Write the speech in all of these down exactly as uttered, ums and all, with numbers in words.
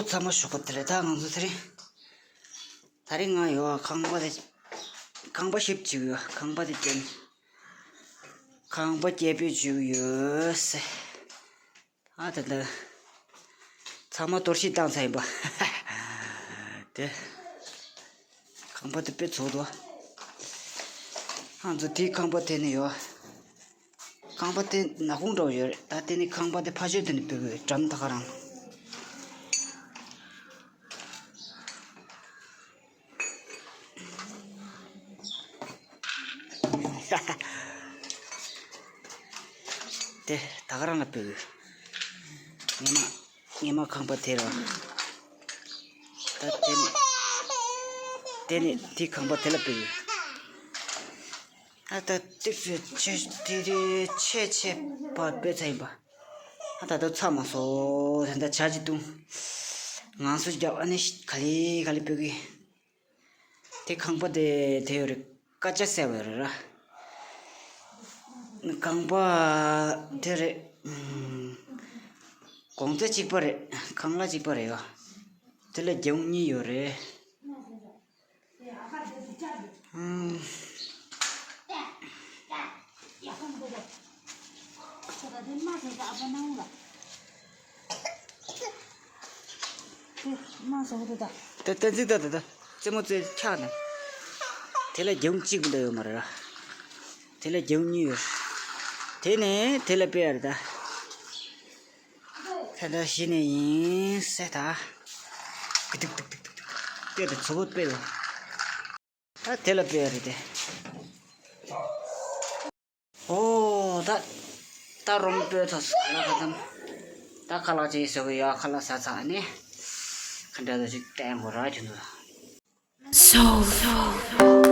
ཚང་མ་ཞོགས་པ་དེ་རེད། ད་ང་ཚོ་དེ་རིང་། ད་རིང་ང་ཡོད་ཁང་པ་དེ། ཁང་པ་ཞིབ་བྱེད་ཀྱི་ཡོད། ཁང་པ་དེ་བསྟན། ཁང་པ་སྐྱེ་སྤོས་བྱེད་ཀྱི་ཡོད་ཟེར། ཨ་ད་ལྟ། ཚང་མ་གཏོར་བཤིག་བཏང་ཚར་ཡིན་པ། དེ། ཁང་པ་དེ་དཔེ་ཚོགས་འདུག་ང་ཚོ་དེའི་ཁང་པ་དེ་ནས་ཡོད། ཁང་པ་དེ་ནག་ཁུང་འདྲ་བོ་ཡོད་རེད། ད་དེ་ནི་ཁང་པ་དེ་ཕ་ཆོས་དེ་ནི་སྤོས་དགོས་འགྲམ་ད་ག་རང་། དེ་ད་ག་རང་ལ་སྤོས་དགོས། ངེད་མ། ངེད་མ་ཁང་པ་དེ་ར། ད་དེ་ནི། དེ་ནི་དེའི་ཁང་པ་དེ་ལ་སྤོས་དགོས། ཨ་ད་ཏིག་ཙི་ཆེ་དེ་རེད། ཆེ་ཆེ་བ་དཔེ་ཚ་ཡིན་པ། ཨ་ད་ད་ཚ་མ་སོ་དེ་འདྲ་ཇ་ཅིག་བཏུང་། ངང་སོ་རྒྱབ། ཨ་ནི་ག་ལེ་ག་ལེ་སྤོས་གི། དེ་ཁང་པ་དེ་དེ་ཡོད་རེད། ཀ་ཅ་ཟེར་བ་ཡོད་རེད་ར། ཁང་པ་དེ་རེད། ཨུམ། གོང་ཚད་གཅིག་པ་རེད། ཁང་གླ་གཅིག་པ་རེད་ཡ། དེ་ལ་རྒྱབ་གཉིས་ཡོད་རེད། ཨང་། ད་ད་ཅི་ད་ད་ད་རྩེད་མོ་རྩེ་ཆག་ནས། དེ་ལ་རྒྱབ་གཅིག་པུ་འདྲ་ཡོད་མ་རེད་ར། དེ་ལ་རྒྱབ་གཉིས་ཡོད། དེ་ནས་དེ་ལ་སྤོས་ཡ་རེད་ད། ད་ལྟ་གཞི་ནས་ཡིན་ཟེར་ད། ཀི་ཏིག་ཏིག་ཏིག་ཏིག་ཏིག་དཔེ་དེ་ཚོ་བོ་དཔེ་ལ། ད་དེ་ལ་སྤོས་རེད་དེ། ཨོ་ད། ད་རུམ་སྤོས་ཚར་སོང་། ཁ་ལག་ཁ་ཚམ། ད་ཁ་ལག་ཅིག་ཟ་གི་ཡོད། ཁ་ལག་ཟ་ཚར་ནས། ཁ་འདྲ་ཟ་ཅིག་བསྟན་དགོས་ར་ཁྱོད་ཚོ། So, so, so.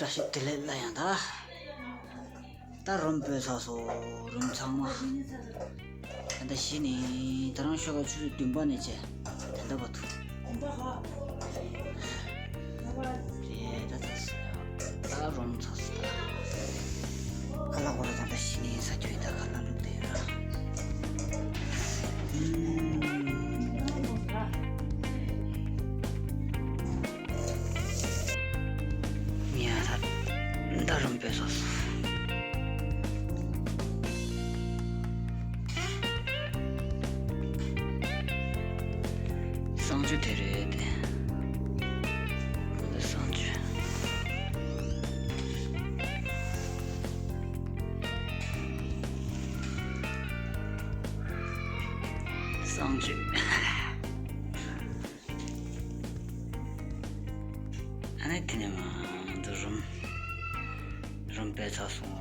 བཀྲ་ཤིས་བདེ་ལེགས་ལ་ཡང་ད། ད་རུམ་སྤོས་ཚར་སོང་། རུམ་ཚང་མ། ད་ལྟ་གཞི་ནས་ད་རང་ཤོག་ཁ་ཆུ་ཚོད་བདུན་པ་ནས་བྱས་ད་ལྟ་བར་དུ། རེད་ད་ད་སོ་ཡ། ད་རུམ་ཚར་སོང་ད། ཁ་ལག་ཁོ་ར་ད་ལྟ་གཞི་ནས་ཟ་རྒྱུ་ཡིན། ད་ཁ་ལག་བླུགས་བསྡད་ཡོད་ར། ཨུམ། ཡ་ད། ད་རུམ་སྤོས་ཚར་སོང་། གསང་སྤྱོད་དེ་རེད་དེ། གསང་སྤྱོད། གསང་སྤྱོད། ཨ་ནི་དེ་ནས་མ་འདུག་རུམ། རུམ་སྤོས་ཚར་སོང་།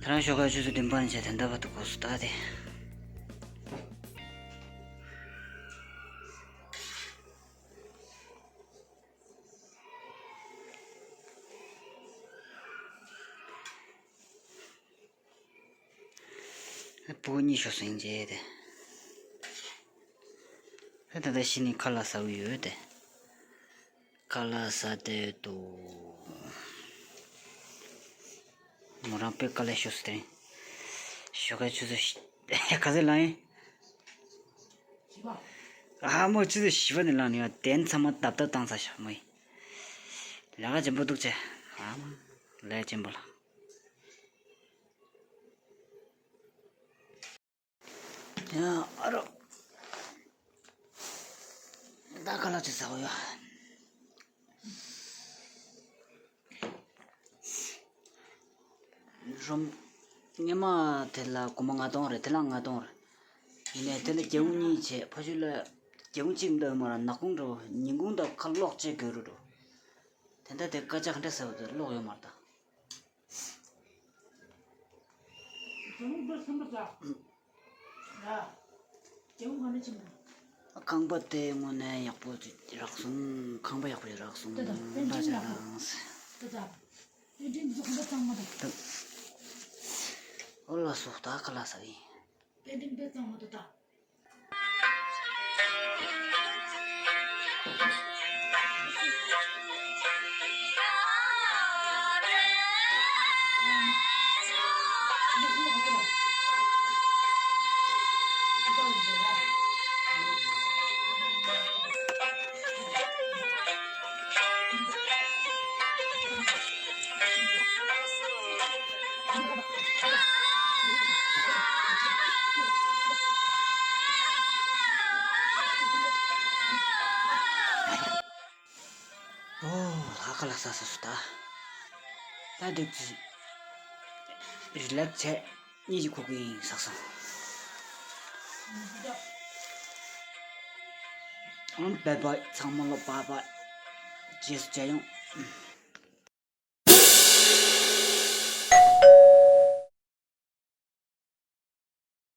ད་རང་ཤོག་ཁ་ཆུ་ཚོད་བདུན་པ་ནས་བྱས་ད་ལྟ་བར་དུ་གོ་སོང་ད་དེ། ད་ཕྲུ་གུ་གཉིས་ཤོར་སོང་། ཡིན་གྱི་དེ། ད་ད་ལྟ་གཞི་ནས་ཁ་ལག་ཟ་གི་ཡོད་དེ། ཁ་ལག་ཟ་བསྡད་འདུག། མོ་རང་དཔེ་དཀའ་ལས་ཤོར་སོང་དེ་རིང་། ཞོགས་ཀས་ཆུ་ཚོད་བཞི། ག་ཚོད་ལངས་ཡིན། ཨ་མོ་ཆུ་ཚོད་བཞི་པ་ནས་ལངས་ནས་ཡོད། གདན་ཚང་མ་བརྡབ་བརྡབ་བཏང་ཚར་ཤག་མོ་ཡིས། ལས་ཀ་ལྗིད་པོ་འདུག་ཅེ། ཨ་མ། ལས་ལྗིད་པོ་ལ། ཡ་ཨ་རོ། ད་ཁ་ལག་ཅིག་ཟ་དགོས་ཡ། རུམ། སྔོན་མ་དེ་ལ་སྒོར་མོ་ལྔ་སྟོང་རེད། དེ་ལ་ལྔ་སྟོང་རེད། ཡིན་ནའི་དེ་ལ་སྒེའུ་ཁུང་གཉིས་བྱས། ཕ་ཆུ་ལ་སྒེའུ་ཁུང་གཅིག་འདུག་མ་ར། ནག་ཁུང་འགྲོ། ཉིན་གུང་དང་ཁ་ལོག་བཅས་དགོས་རུ་འགྲོ། དེ་འདྲ་དེ་སྐད་ཆ་ག་འདྲ་ཟེར་བ་དེ་ཀློག་ཡོད་མ་རེད་ད། ཁང་པ་དེ་དངོས་གནས་ཡག་པོ་རག་སོང་། ཁང་པ་ཡག་པོ་རག་སོང་། ད་ད་པེན་ཊིང་ལ་ཧོ། ད་ད་པེན་ཊིང་འདི་ཚོ་ཁང་པ་གཙང་མ་དང་། ད་ཨོ་ལགས་སོ། ད་ཁ་ལག་ཟ་གི་ཡིན། པེན་ཊིང་དཔེ་གཙང་མ་འདུག་ད། ཨོ། ལྷག་ག་ལ་ཟ་ཟ་སུ་ད། ད་འདུག་ཅི། རི་ལེགས་བྱས། གཉིད་ཅིག་ཁུག་གི་ཡིན་ཟག་སོང་། ཨང་། བའི་བའི། ཚང་མ་ལ་བའི་བའི། རྗེས་སུ་མཇལ་ཡོང་།